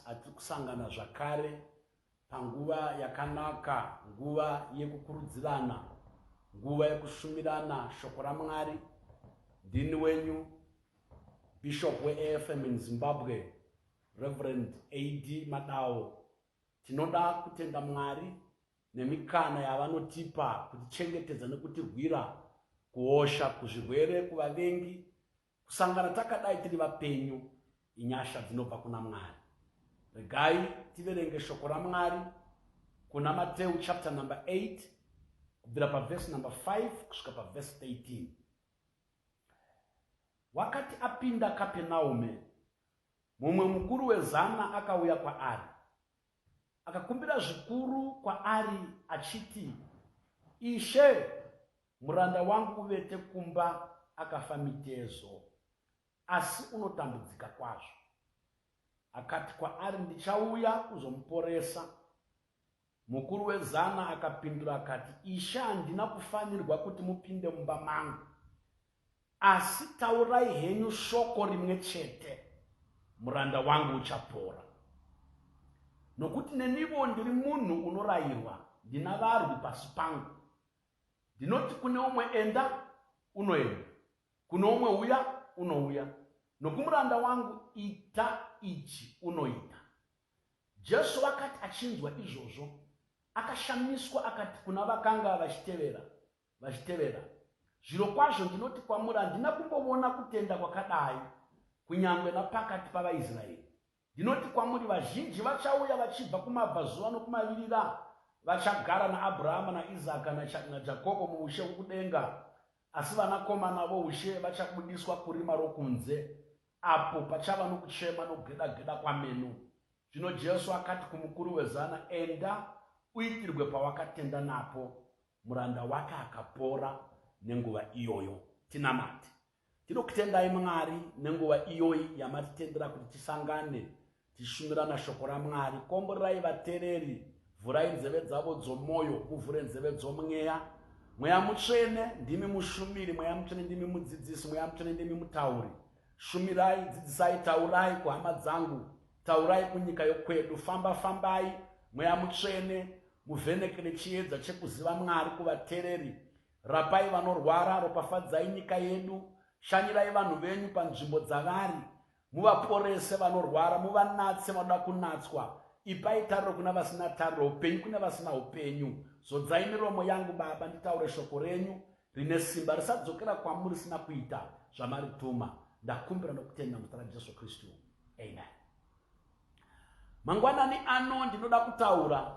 Atiri kusangana zvakare panguva yakanaka, nguva yekukurudzirana, Nguva yekushumirana shoko raMwari. Ndini wenyu Bishop weAFM in Zimbabwe, Reverend AD Madawo. Tinoda kutenda Mwari nemikana yavanotipa kutichengetedza nekutirwira kuhosha, kuzvirwere, kuvavengi. Kusangana takadai tiri vapenyu inyasha dzinobva kuna Mwari. Regai tiverenge shoko raMwari kuna Mateu chapter number 8 kubvira pavhesi number 5 kusvika pavhesi 13. Wakati apinda Kapenaume, mumwe mukuru wezana akauya kwaari, akakumbira zvikuru kwaari achiti, Ishe, muranda wangu uvete kumba akafa mitezo, asi unotambudzika kwazvo. Akati kwaari, Ndichauya kuzomuporesa. Mukuru wezana akapindura akati, Ishe, handina kufanirwa kuti mupinde mumba mangu, asi taurai henyu shoko rimwe chete, muranda wangu uchapora. Nokuti nenivo ndiri munhu unorayirwa, ndina varwi pasi pangu. Ndinoti kune umwe, Enda, unoenda, kune umwe, Uya, unouya, nokumuranda wangu, Ita ichi, unoita. Jesu wakati achinzwa izvozvo, akashamiswa akati kuna vakanga vachitevera, vachitevera, Zvirokwazvo ndinoti kwamuri, handina kumbovona kutenda kwakadai kunyangwe napakati pavaIsraeri. Ndinoti kwamuri, vazhinji vachauya vachibva kumabvazuva nokumavirira, vachagara naAbhurahama naIsaka naJakobho muushe hwokudenga, asi vanakomana voushe vachabudiswa kurima rokunze, apo pachava nokuchema nokugeda-geda kwameno. Zvino Jesu akati kumukuru wezana, Enda, uitirwe pawakatenda napo. Muranda wake akapora nenguva iyoyo. Tinamate. Tinokutendai Mwari nenguva iyoyi yamatitendera kuti tisangane tichishumirana shoko raMwari. Komborerai vatereri, vhurai nzeve dzavo dzomwoyo, muvhure nzeve dzomweya. Mweya Mutsvene ndimi mushumiri, Mweya Mutsvene ndimi mudzidzisi, Mweya Mutsvene ndimi mutauri. Shumirai, dzidzisai, taurai kuhama dzangu, taurai kunyika yokwedu, famba fambai, Mweya Mutsvene muvhenekere chiedza chekuziva Mwari kuvatereri. Rapai vanorwara, ropafadzai nyika yedu, shanyirai vanhu venyu panzvimbo dzavari, muvaporese vanorwara, muvanatse vanoda kunatswa, ipai tariro kuna vasina tariro, upenyu kune vasina upenyu. Zodzai miromo yangu, Baba, nditaure shoko renyu rine simba, risadzokera kwamuri risina kuita zvamarituma. Ndakumbira nokutenda muzita raJesu Kristu, amen. Mangwanani ano ndinoda kutaura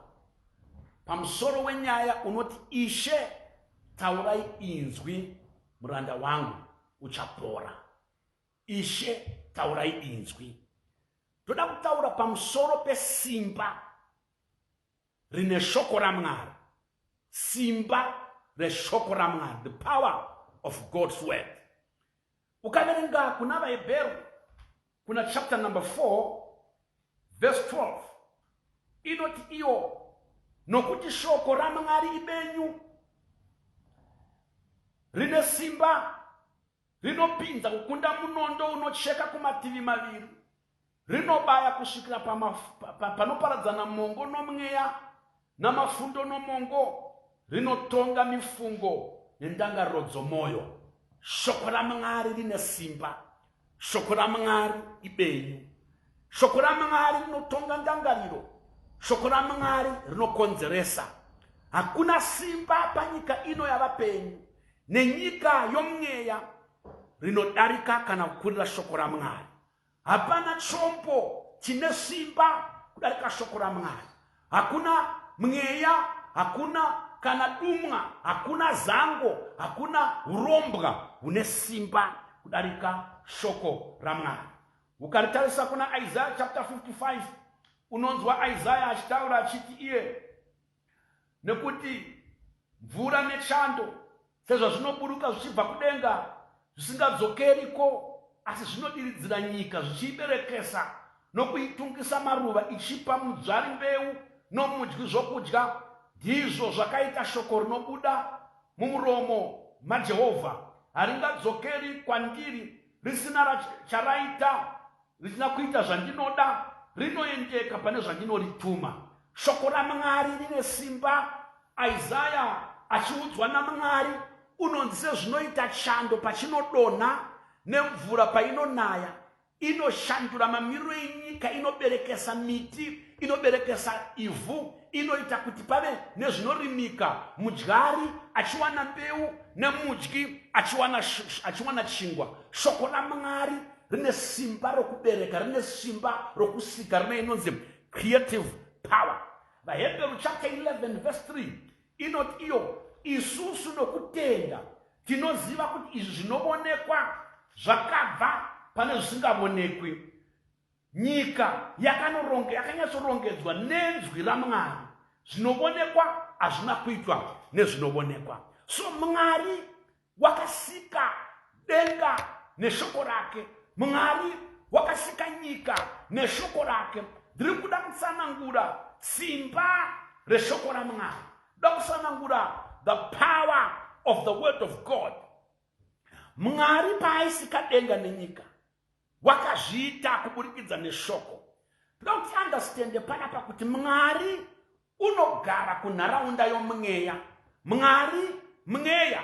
pamusoro wenyaya unoti Ishe taurai inzwi muranda wangu uchapora. Ishe taurai inzwi. Toda kutaura pamusoro pesimba rine shoko raMwari. Simba reshoko raMwari, the power of God's word. Ukaverenga kuna vaHebheru kuna chapter number 4 verse 12 inoti iyo, nokuti shoko raMwari ibenyu, rine simba, rinopinza kukunda munondo unocheka kumativi maviri, rinobaya kusvikira panoparadzana mongo nomweya namafundo nomongo, rinotonga mifungo nendangariro dzomwoyo. Shoko raMwari rine simba. Shoko raMwari ibenyu. Shoko raMwari rinotonga ndangariro. Shoko raMwari rinokonzeresa. Hakuna simba panyika ino yavapenyu nenyika yomweya rinodarika kana kukurira shoko raMwari. Hapana chombo chine simba kudarika shoko raMwari. Hakuna mweya, hakuna kana dumwa, hakuna zango, hakuna urombwa hune simba kudarika shoko raMwari. Ukaritarisa kuna Isaiah chapter 55 unonzwa Isaiah achitaura achiti iye, nekuti mvura nechando sezvazvinoburuka zvichibva kudenga zvisingadzokeriko, asi zvinodiridzira nyika zvichiiberekesa nokuitungisa maruva, ichipa mudzvari mbeu nomudyi zvokudya, ndizvo zvakaita shoko rinobuda mumuromo maJehovha, haringadzokeri kwandiri risina charaita, risina kuita zvandinoda, rinoendeka pane zvandinorituma. Shoko raMwari rine simba. Isaya achiudzwa naMwari unonzi sezvinoita chando pachinodonha nemvura painonaya inoshandura mamiriro enyika, inoberekesa miti, inoberekesa ivhu, inoita kuti pave nezvinorimika, mudyari achiwana mbeu nemudyi achiwana, achiwana chingwa. Shoko raMwari rine simba rokubereka, rine simba rokusika, rine inonzi creative power. VaHebheru chapter 11 verse 3 inoti iyo, isusu nokutenda tinoziva kuti izvi zvinoonekwa zvakabva pane zvisingavonekwi. Nyika yakanyatsorongedzwa nenzwi raMwari, zvinovonekwa hazvina kuitwa nezvinovonekwa. So Mwari wakasika denga neshoko rake, Mwari wakasika nyika neshoko rake. Ndiri kuda kutsanangura simba reshoko raMwari, ndoda kutsanangura the power of the word of God. Mwari paaisika denga nenyika, wakazviita kuburikidza neshoko. Toda kuti understande panapa kuti Mwari unogara kunharaunda yomweya. Mwari mweya.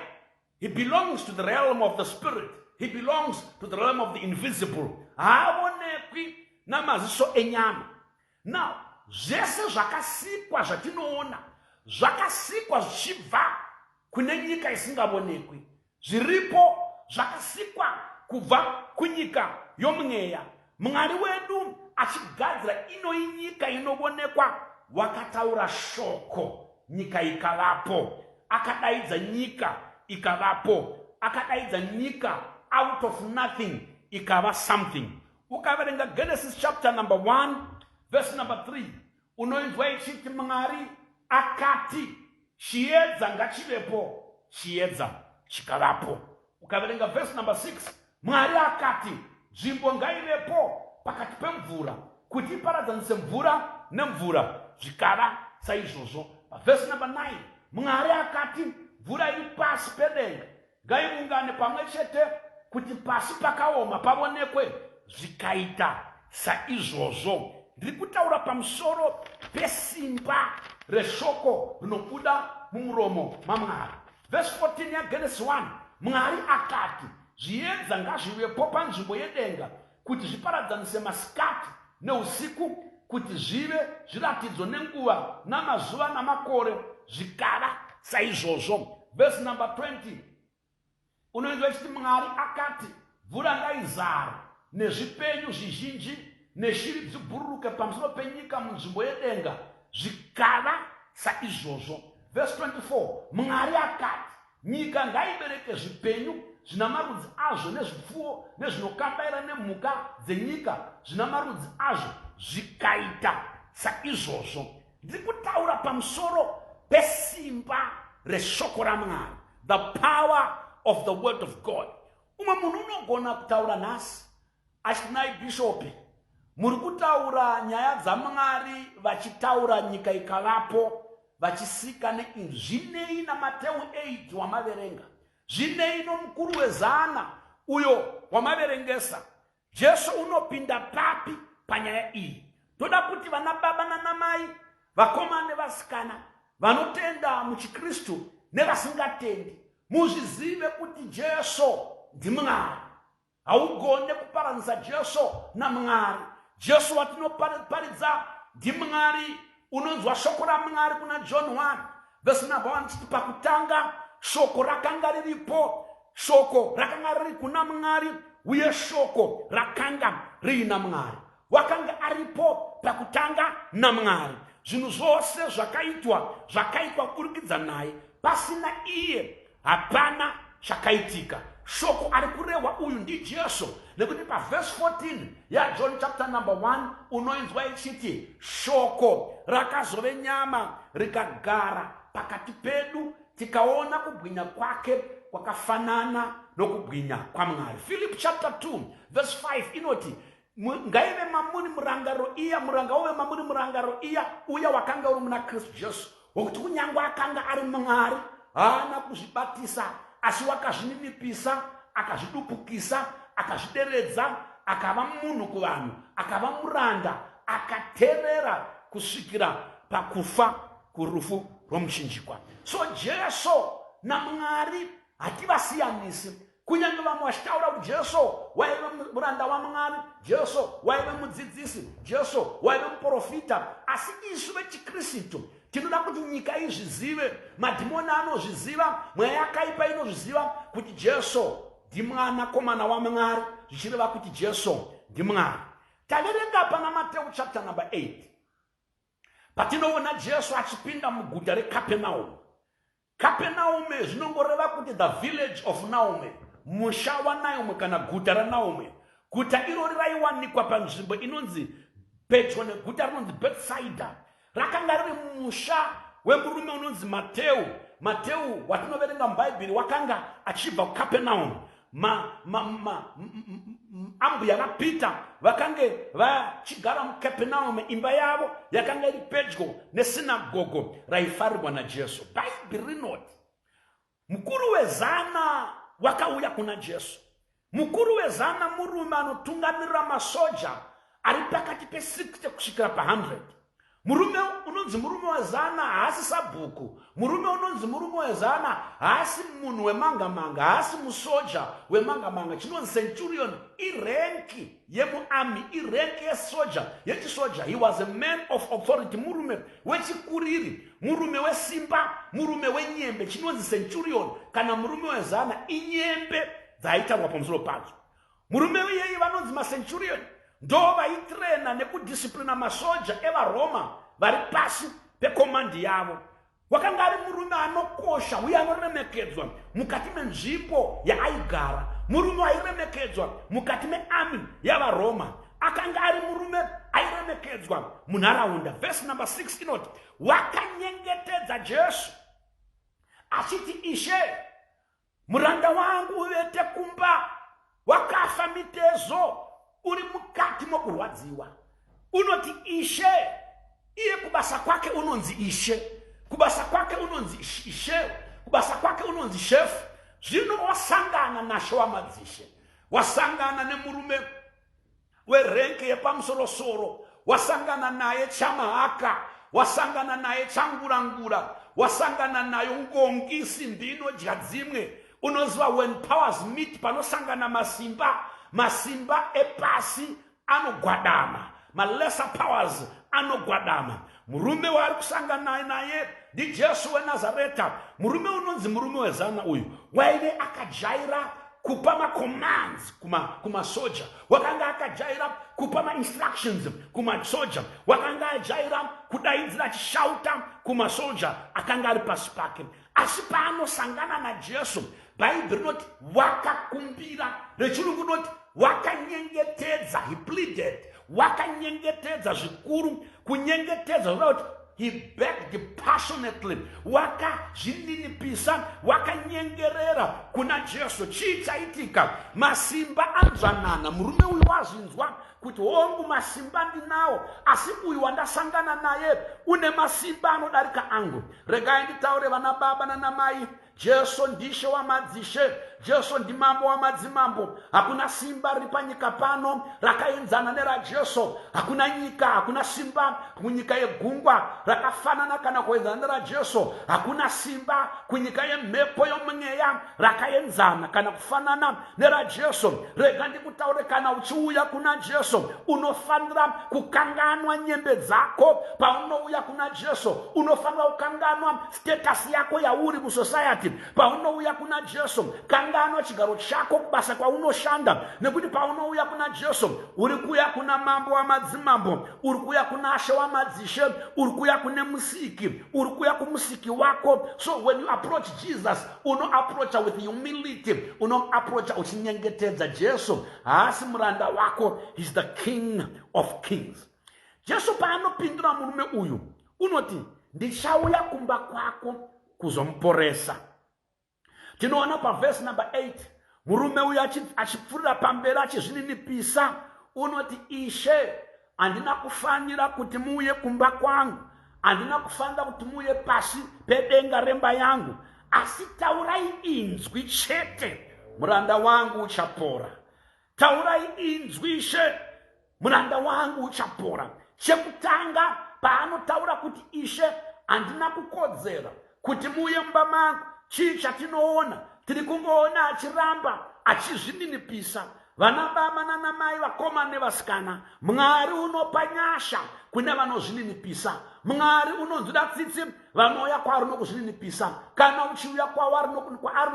He belongs to the realm of the spirit, he belongs to the realm of the invisible. Haaonekwi namaziso enyama. Now, zvese zvakasikwa zvatinoona zvakasikwa zvichibva kune nyika isingavonekwi. Zviripo zvakasikwa kubva kunyika yomweya. Mwari wedu achigadzira inoyi nyika inovonekwa, wakataura shoko, nyika ikavapo. Akadaidza nyika, ikavapo. Akadaidza nyika out of nothing, ikava something. Ukaverenga Genesis chapter number 1 verse number 3, unoinzwa ichiti Mwari akati, "Chiedza ngachivepo," chiedza chikavapo. Ukaverenga verse number 6, Mwari akati, "Nzvimbo ngaivepo pakati pemvura kuti iparadzanise mvura nemvura," zvikava saizvozvo. Pavhesi number 9, Mwari akati, "Mvura iri pasi pedenga ngaiungane pamwe chete kuti pasi pakaoma pavonekwe," zvikaita saizvozvo. Ndiri kutaura pamusoro pesimba reshoko rinobuda mumuromo maMwari. Vhesi 14 yaGenesis 1, Mwari akati, "Zviedza ngazvivepo panzvimbo yedenga kuti zviparadzanise masikati neusiku, kuti zvive zviratidzo nenguva namazuva namakore," zvikava saizvozvo. Vhesi number 20 unoinzwa ichiti Mwari akati, "Mvura ngaizara nezvipenyu zvizhinji, neshiri dzibhururuke pamusoro penyika munzvimbo yedenga," zvikava saizvozvo. Vhesi 24, Mwari akati, "Nyika ngaibereke zvipenyu zvina marudzi azvo, nezvipfuwo nezvinokambaira nemhuka dzenyika zvina marudzi azvo," zvikaita saizvozvo. Ndiri kutaura pamusoro pesimba reshoko raMwari, the power of the word of God. Umwe munhu unogona kutaura nhasi achiti, "Nai bhishopi, muri kutaura nyaya dzaMwari vachitaura nyika ikavapo, vachisika neinzwi. Zvinei naMateu 8 wamaverenga? Zvinei nomukuru wezana uyo wamaverengesa? Jesu unopinda papi panyaya iyi?" Toda kuti vana baba nanamai, vakomana nevasikana, vanotenda muchiKristu nevasingatendi, muzvizive kuti Jesu ndiMwari. Haugone kuparanisa Jesu naMwari. Jesu watinoparidza ndiMwari. Unonzwa shoko raMwari kuna John 1 vhesi number 1 chiti, "Pakutanga shoko rakanga riripo, shoko rakanga riri kuna Mwari, uye shoko rakanga riina Mwari. Wakanga aripo pakutanga naMwari. Zvinhu zvose zvakaitwa zvakaitwa kuburikidza naye. Pasina iye hapana chakaitika." Shoko ari kurehwa uyu ndiJesu, nekuti pavhesi 14 yaJohn chapter number 1 unoinzwa ichiti, "Shoko rakazove nyama rikagara pakati pedu, tikaona kubwinya kwake kwakafanana nokubwinya kwaMwari." Philip chapter 2 verse 5 inoti, "Ngaive mamuri murangariro iya, muranga uve mamuri murangariro iya uya wakanga uri muna Kristu Jesu, wokuti kunyange akanga ari Mwari, haana kuzvibatisa, asi wakazvininipisa, akazvidupukisa, akazvideredza, akava munhu kuvanhu, akava muranda, akateerera kusvikira pakufa, kurufu." rwomuchinjikwa. So Jesu naMwari hativasiyanisi. Kunyange vamwe vachitaura kuti Jesu waive muranda waMwari, Jesu waive mudzidzisi, Jesu waive muprofita, asi isu vechiKristu tinoda kuti nyika izvizive, madhimoni anozviziva, mweya yakaipa inozviziva kuti Jesu ndimwanakomana waMwari, zvichireva kuti Jesu ndiMwari. Taverenga pana Mateu chapter number 8 patinoona Jesu achipinda muguta reKapenaume. Kapenaume zvinongoreva kuti the village of Naomi, musha waNaomi kana guta raNaomi. Guta irori raiwanikwa panzvimbo inonzi pedyo neguta rinonzi Bethsaida. Rakanga riri musha wemurume unonzi Mateu. Mateu watinoverenga muBhaibheri wakanga achibva kuKapenaume. Ambuya vaPeter vakange vachigara muKapenaume. Imba yavo yakanga iri pedyo nesinagogo raifarirwa naJesu. Bhaibheri rinoti mukuru wezana wakauya kuna Jesu. Mukuru wezana murume anotungamirira masoja ari pakati pe60 kusvikira pa100. Murume unonzi murume wezana haasi sabhuku. Murume unonzi murume wezana haasi munhu wemanga-manga, haasi musoja wemanga-manga. Chinonzi centurion irenki yemuarmy, irenki yesoja, yechisoja. He was a man of authority, murume wechikuriri, murume wesimba, murume wenyembe. Chinonzi centurion kana murume wezana inyembe dzaitarwa pamusoro padzo. Murume iyeye vanonzi macenturion ndo vaitrena nekudisciplina masoja evaRoma vari pasi pekomandi yavo. Wakanga ari murume anokosha uye anoremekedzwa mukati menzvimbo yaaigara, murume airemekedzwa mukati mearmy yavaRoma. Akanga ari murume airemekedzwa munharaunda. Vhesi number 6 inoti wakanyengetedza Jesu achiti, Ishe, muranda wangu uvete kumba, wakafa mitezo, uri mukati mokurwadziwa. Unoti Ishe, iye kubasa kwake unonzi Ishe, kubasa kwake unonzi Ishe, kubasa kwake unonzi shefu. Zvino wasangana naShe wamadzishe, wasangana nemurume werenke yepamusorosoro, wasangana naye chamahaka, wasangana naye changurangura, wasangana nayo ngongi simbi inodya dzimwe. Unoziva, when powers meet, panosangana masimba, masimba epasi anogwadama, malesser powers anogwadama. Murume waari kusangana naye ndiJesu weNazareta. Murume unonzi murume wezana uyu waive akajaira kupa macommands kumasoja, wakanga akajaira kupa mainstructions kumasoja, wakanga ajaira kudaidzira achishauta kumasoja akanga ari pasi pake. Asi paanosangana naJesu, Bhaibheri rinoti wakakumbira, rechirungu rinoti wakanyengetedza, he pleaded, wakanyengetedza zvikuru. Kunyengetedza zvoreva kuti he begged passionately, wakazvininipisa, wakanyengerera kuna Jesu. Chii chaitika? Masimba anzwanana. Murume uyu wazvinzwa kuti hongu masimba ndinawo, asi uyu wandasangana naye une masimba anodarika angu. Regai nditaure, vana baba nanamai, Jesu ndishe wamadzishe, Jesu ndimambo wamadzimambo. Hakuna simba riri panyika pano rakaenzana neraJesu. Hakuna nyika, hakuna simba kunyika yegungwa rakafanana kana kuenzana neraJesu. Hakuna simba kunyika yemhepo yomweya rakaenzana kana kufanana neraJesu. Rega ndikutaure, kana uchiuya kuna Jesu unofanira kukanganwa nyembe dzako. Paunouya kuna Jesu unofanira kukanganwa status yako yauri musociety. Paunouya kuna Jesu kanganwa chigaro chako kubasa kwaunoshanda, nekuti paunouya kuna Jesu uri kuuya kuna mambo wamadzimambo, uri kuuya kuna Ashe wamadzishe, uri kuuya kune musiki, uri kuuya kumusiki wako. So when you approach Jesus, unoapproacha with humility, unoapproacha uchinyengetedza. Jesu haasi muranda wako, he's the King of Kings. Jesu paanopindura murume uyu unoti, ndichauya kumba kwako kuzomuporesa. Tinoona pavhesi number 8 murume uyu achipfurira pamberi achizvininipisa, unoti, Ishe, handina kufanira kuti muuye kumba kwangu, handina kufanira kuti muuye pasi pedenga remba yangu, asi taurai inzwi chete, muranda wangu uchapora. Taurai inzwi, Ishe, muranda wangu uchapora. Chekutanga paanotaura kuti Ishe, Handina kukodzera kuti muuye mumba mangu. Chii chatinoona? Tiri kungoona achiramba achizvininipisa. Vana baba nanamai, vakomana nevasikana, Mwari unopa nyasha kune vanozvininipisa. Mwari unonzwira tsitsi vanouya kwaari nokuzvininipisa. Kana uchiuya kwaari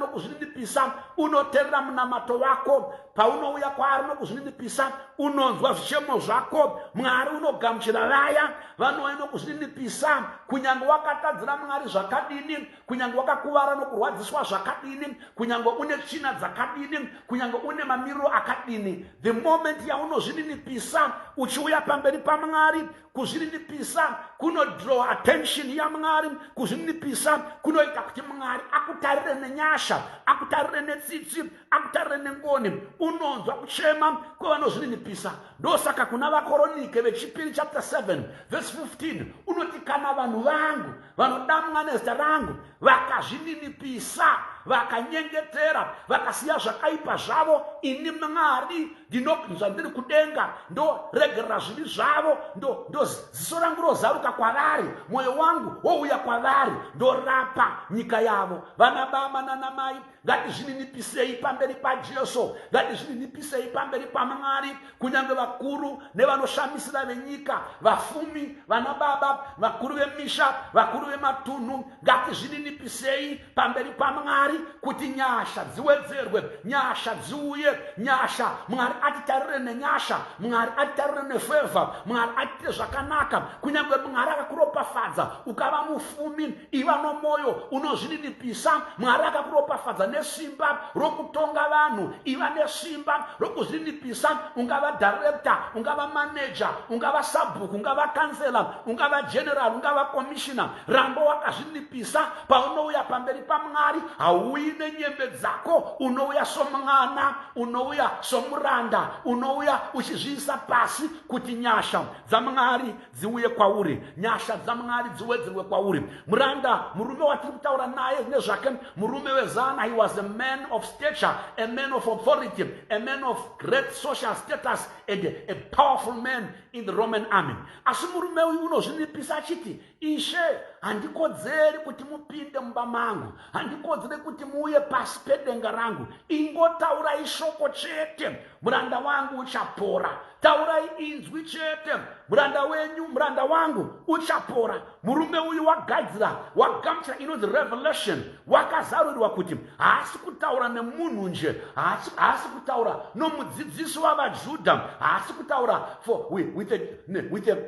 nokuzvininipisa, unoterera munamato wako. Paunouya kwaari nokuzvininipisa, unonzwa zvichemo zvako. Mwari unogamuchira vaya vanouya nokuzvininipisa. Kunyange wakatadzira Mwari zvakadini, kunyange wakakuvara nokurwadziswa zvakadini, kunyange une tsvina dzakadini, kunyange une mamiriro akadini, the moment yaunozvininipisa uchiuya pamberi paMwari, kuzvininipisa kunodraw attention yaMwari. Kuzvininipisa kunoita kuti Mwari akutarire nenyasha, akutarire netsitsi, akutarire nengoni. Unonzwa kuchema kwevanozvininipisa. Ndosaka kuna Vakoronike vechipiri chapter 7 verse 15 unoti, "Kana vanhu vangu vanodamwa nezita rangu vakazvininipisa, vakanyengetera, vakasiya zvakaipa zvavo, ini Mwari ndinonzwa ndiri kudenga, ndoregerera zvivi zvavo, ndo ziso rangu rozaruka kwavari, mwoyo wangu wouya kwavari, ndorapa nyika yavo." Vana baba nanamai, ngatizvininipisei pamberi paJesu, ngatizvininipisei pamberi paMwari. Kunyange vakuru nevanoshamisira venyika, vafumi, vana baba, vakuru vemisha, vakuru vematunhu, ngatizvininipisei pamberi paMwari kuti nyasha dziwedzerwe, nyasha dziuye, nyasha. Mwari atitarire nenyasha, Mwari atitarire nefavour, Mwari atiite zvakanaka. Kunyange Mwari akakuropafadza ukava mufumi, iva nomwoyo unozvininipisa. Mwari akakuropafadza nesimba rokutonga vanhu, iva nesimba rokuzvininipisa. Ungava director, ungava manager, ungava sabhuku, ungava kansela, ungava general, ungava commissioner, ramba wakazvininipisa. Paunouya pamberi paMwari, hauyi nenyembe dzako. Unouya somwana, unouya somuranda, unouya uchizviisa pasi kuti nyasha dzaMwari dziuye kwauri, nyasha dzaMwari dziwedzerwe kwauri. Muranda, murume watiri kutaura naye nezvake, murume wezana, he was a man of stature, a man of authority, a man of great social status and a powerful man in the Roman army. Asi murume uyu unozvinipisa achiti, "Ishe, handikodzeri kuti mupinde mumba mangu, handikodzeri kuti muuye pasi pedenga rangu. Ingotaurai shoko chete, muranda wangu uchapora. Taurai inzwi chete, muranda wenyu, muranda wangu uchapora." Murume uyu wagadzira, wagamuchira inonzi revelation. Wakazarurirwa kuti haasi kutaura nemunhu nje, haasi kutaura nomudzidzisi wavaJudha, haasi kutaura for with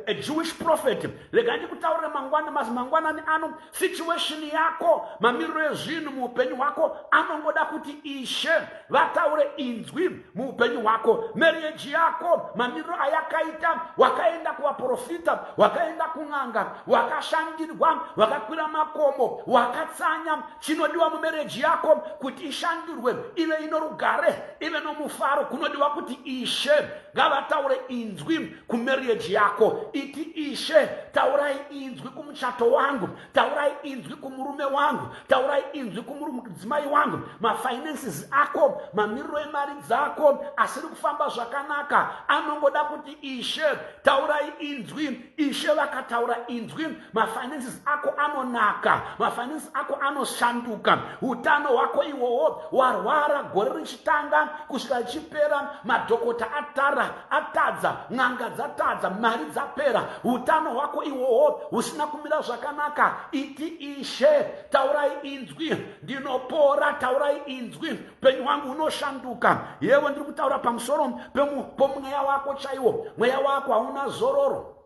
a Jewish prophet. Rega ndikutaurire mangwana, mangwanani ano, situation yako, mamiriro ezvinhu muupenyu hwako anongoda kuti Ishe vataure inzwi muupenyu hwako. Marriage yako, mamiriro ayakaita, wakaenda kuvaprofita, wakaenda kun'anga, wakashandirwa, wakakwira makomo, wakatsanya. Chinodiwa mumarriage yako kuti ishandurwe, ive ino rugare, ive nomufaro, kunodiwa kuti Ishe ngavataure inzwi kumarriage yako. Iti, "Ishe, taurai inzwi kumuchato wangu, taurai inzwi kumurume wangu, taurai inzwi kumudzimai wangu." Mafinances ako, mamiriro emari dzako asiri kufamba zvakanaka, anongoda kuti, "Ishe, taurai inzwi." Ishe vakataura inzwi, mafinances ako anonaka, mafinances ako anoshanduka. Utano hwako ihwohwo, warwara gore richitanga kusvika richipera, madhokota atara atadza, n'anga dzatadza, mari dzapera, utano hwako ihwohwo husina kumira zvakanaka, iti, "Ishe, taurai inzwi, ndinopora. Taurai inzwi, upenyu hwangu hunoshanduka." Yevo, ndiri kutaura pamusoro pomweya wako chaiwo. Mweya wako hauna zororo,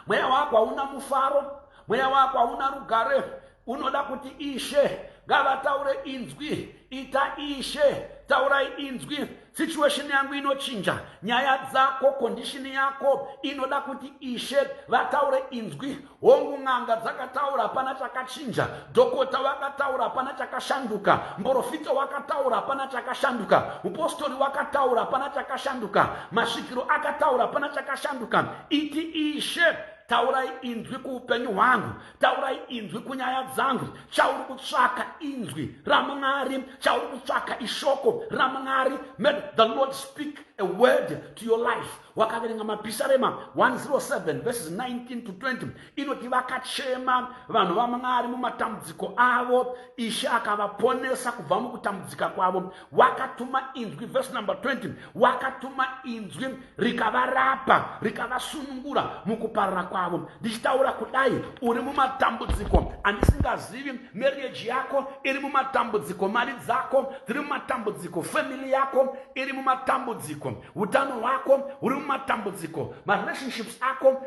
mweya wako hauna mufaro, mweya wako hauna rugare. Unoda kuti Ishe ngavataure inzwi. Ita, "Ishe, taurai inzwi, situation yangu inochinja." Nyaya dzako, condition yako inoda kuti Ishe vataure inzwi. Hongu, n'anga dzakataura, hapana chakachinja. Dhokota wakataura, hapana chakashanduka. Muprofita wakataura, hapana chakashanduka. Mupostori wakataura, hapana chakashanduka. Masvikiro akataura, hapana chakashanduka. Iti, "Ishe, taurai inzwi kuupenyu hwangu, taurai inzwi kunyaya dzangu." Chauri kutsvaka inzwi raMwari, chauri kutsvaka ishoko raMwari. May the Lord speak. a word to your life. Wakaverenga Mapisarema 107 verses 19 to 20, inoti vakachema vanhu vaMwari mumatambudziko avo, Ishe akavaponesa kubva mukutambudzika kwavo. Wakatuma inzwi, verse number 20, wakatuma inzwi rikavarapa, rikavasunungura mukuparara kwavo. Ndichitaura kudai, uri mumatambudziko andisingazivi. Marriage yako iri mumatambudziko, mari dzako dziri mumatambudziko, family yako iri mumatambudziko, utano hwako huri mumatambudziko, marelationships ako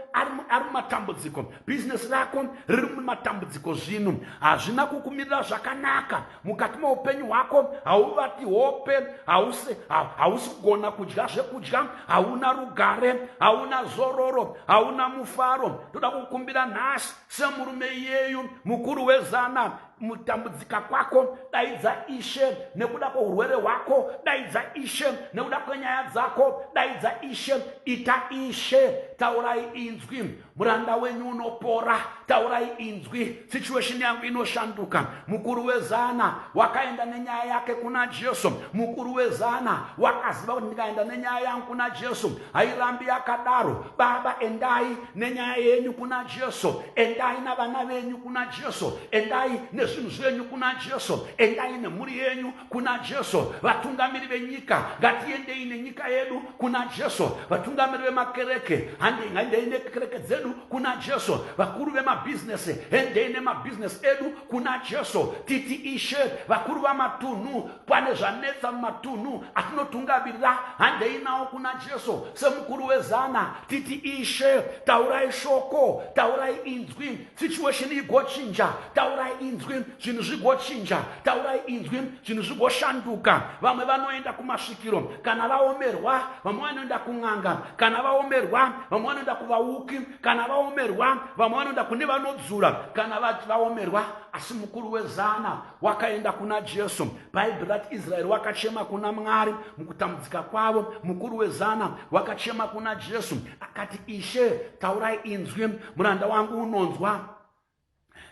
ari mumatambudziko, bhizinesi rako riri mumatambudziko, zvinhu hazvina kukumirira zvakanaka mukati meupenyu hwako, hauvati hope, hausi kugona kudya zvekudya, hauna rugare, hauna zororo, hauna mufaro. Toda kukumbira nhasi semurume iyeyu mukuru wezana, mutambudzika kwako daidza Ishe. Nekuda kweurwere hwako daidza Ishe. Nekuda kwenyaya dzako daidza Ishe. Ita Ishe, taurai inzwi, muranda wenyu unopora. Taurai inzwi, situation yangu inoshanduka. Mukuru wezana wakaenda nenyaya yake kuna Jesu. Mukuru wezana wakaziva kuti ndikaenda nenyaya yangu kuna Jesu, hairambi yakadaro. Baba, endai nenyaya yenyu kuna Jesu. Endai navana venyu kuna Jesu. Endai nezvinhu zvenyu kuna Jesu. Endai nemhuri yenyu kuna Jesu. Vatungamiri venyika, ngatiendei nenyika yedu kuna Jesu. Vatungamiri vemakereke, handei nekereke dzedu kuna Jesu. Vakuru vemabhizinesi, endei nemabhizinesi edu kuna Jesu. Titi Ishe, vakuru vamatunhu, pane zvanetsa mumatunhu atinotungamirira, handei nawo kuna Jesu. Semukuru wezana titi, Ishe, taurai shoko, taurai inzwi, situation igochinja. Taurai inzwi, zvinhu zvigochinja. Taurai inzwi, zvinhu zvigoshanduka. Vamwe vanoenda kumasvikiro kana vaomerwa, vamwe vanoenda kun'anga kana vaomerwa, vamwe vanoenda kuvauki kana vaomerwa, vamwe vanoenda kune vanodzura kana vaomerwa. Asi mukuru wezana wakaenda kuna Jesu. Bhaibheri rati Israeri wakachema kuna Mwari mukutambudzika kwavo. Mukuru wezana wakachema kuna Jesu akati, Ishe, taurai inzwi, muranda wangu unonzwa.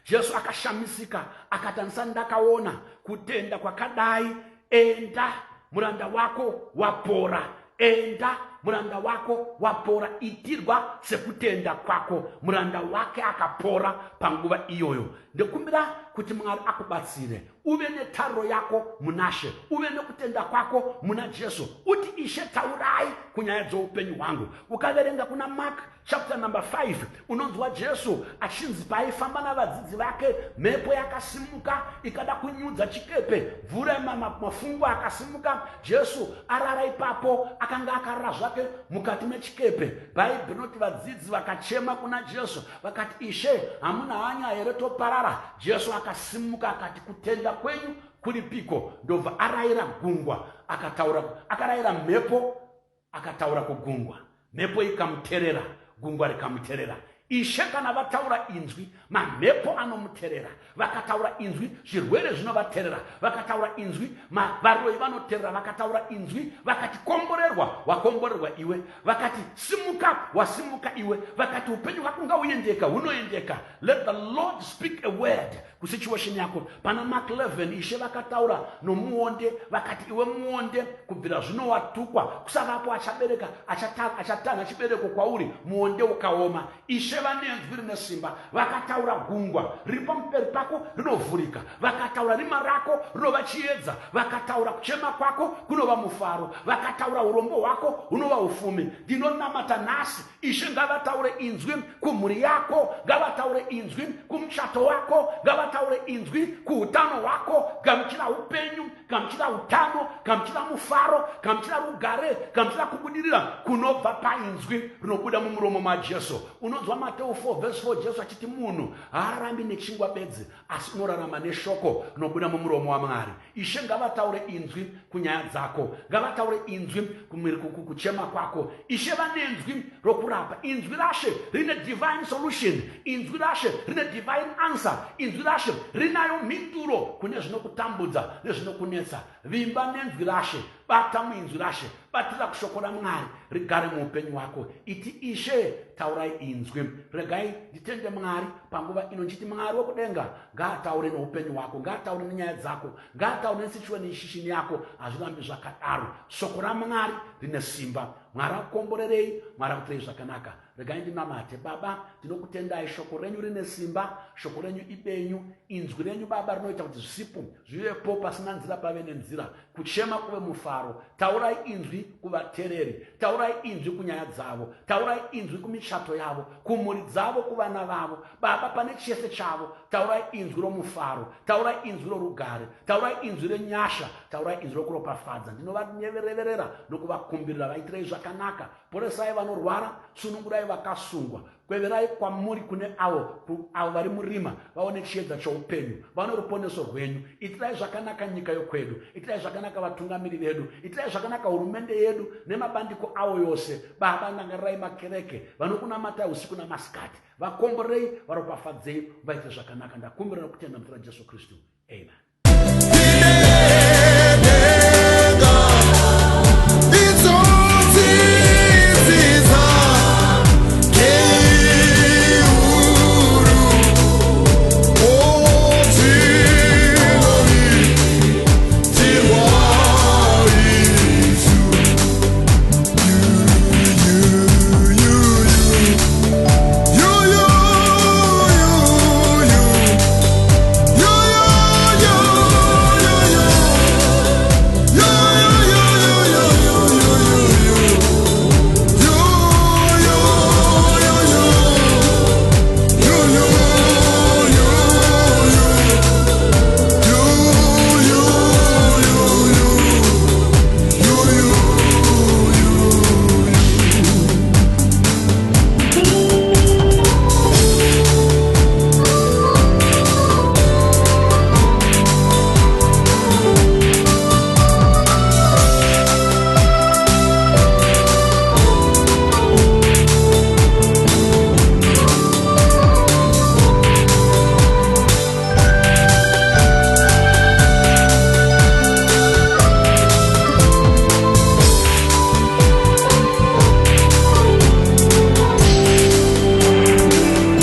Jesu akashamisika akati, handisati ndakaona kutenda kwakadai. Enda, muranda wako wapora. Enda, muranda wako wapora. Itirwa sekutenda kwako. Muranda wake akapora panguva iyoyo. Ndikumbira kuti Mwari akubatsire uve netariro yako munaShe, uve nekutenda kwako muna Jesu, uti, Ishe, taurai kunyaya dzoupenyu hwangu. Ukaverenga kuna Mark chapter number 5, unonzwa Jesu achinzi paaifamba navadzidzi vake, mhepo yakasimuka ikada kunyudza chikepe, mvura, mafungu akasimuka. Jesu arara ipapo, akanga akarara zvake mukati mechikepe. Bhaibheri rinoti vadzidzi vakachema kuna Jesu vakati, Ishe, hamuna hanya here toparara? Jesu akasimuka akati, kutenda kwenyu kuripiko? Ndobva arayira gungwa, akataura, akarayira mhepo, akataura kugungwa, mhepo ikamuterera, gungwa rikamuterera. Ishe kana vataura inzwi, mamhepo anomuterera. Vakataura inzwi, zvirwere zvinovaterera. Vakataura inzwi, varoi vanoterera. Vakataura inzwi vakati, komborerwa, wakomborerwa iwe. Vakati, simuka, wasimuka iwe. Vakati, upenyu hwako ngauendeka, hunoendeka. Let the Lord speak a word kusituation yako. Pana Mark 11, Ishe vakataura nomuonde vakati, iwe muonde, kubvira zvino watukwa, kusavapo achabereka achatanha chibereko kwauri. Muonde ukaoma. Ishe vanenzwi rine simba. Vakataura, gungwa riri pamberi pako rinovhurika. Vakataura, rima rako rinova chiedza. Vakataura, kuchema kwako kunova mufaro. Vakataura, urombo hwako hunova ufumi. Ndinonamata nhasi, Ishe ngavataure inzwi kumhuri yako, ngavataure inzwi kumuchato wako, ngavataure inzwi kuutano hwako. Gamuchira upenyu, gamuchira utano, gamuchira mufaro, gamuchira rugare, gamuchira kubudirira kunobva painzwi rinobuda mumuromo maJesu. Unonzwa Mateo 4 verse 4, Jesu achiti munhu haararami nechingwa bedzi, asi unorarama neshoko rinobuda mumuromo waMwari. Ishe ngavataure inzwi kunyaya dzako, ngavataure inzwi kuchema kwako. Ishe vane nzwi rokurapa. Inzwi raShe rine divine solution. Inzwi raShe rine divine answer. Inzwi raShe rinayo mhinduro kune zvinokutambudza nezvinokunetsa. zvinonetsa. Vimba nenzwi raShe, bata muinzwi raShe, batira kushoko raMwari rigare muupenyu hwako. Iti, Ishe, taurai inzwi. Regai nditende Mwari panguva ino ndichiti Mwari wekudenga ngaataure neupenyu hwako, ngaataure nenyaya dzako, ngaataure nesituation yako. Hazvirambi zvakadaro. Shoko raMwari rine simba. Mwari akukomborerei, Mwari akutirei zvakanaka. Regai ndinamate. Baba, ndinokutendai, shoko renyu rine simba, shoko renyu ibenyu, inzwi renyu Baba rinoita kuti zvisipo zvivepo, pasina nzira pave nenzira, kuchema kuve mufaro. Taurai inzwi kuvatereri, taurai inzwi kunyaya dzavo, taurai inzwi kumichato yavo, kumhuri dzavo, kuvana vavo. Baba, pane chese chavo, taurai inzwi romufaro, taurai inzwi rorugare, taurai inzwi renyasha, taurai inzwi rokuropafadza. Ndinovanyevereverera nokuvakumbirira, vaitirei zvakanaka. Poresai vanorwara, sunungurai vakasungwa, kweverai kwamuri kune avo avo vari murima vaone chiedza choupenyu, vaone ruponeso rwenyu. Itirai zvakanaka nyika yokwedu, itirai zvakanaka vatungamiri vedu, itirai zvakanaka hurumende yedu nemabandiko awo yose. Baba, ndangarirai makereke vanokunamatai usiku namasikati, vakomborei, varopafadzei, vaite zvakanaka. Ndakumbira nokutenda muzita raJesu Kristu, amen.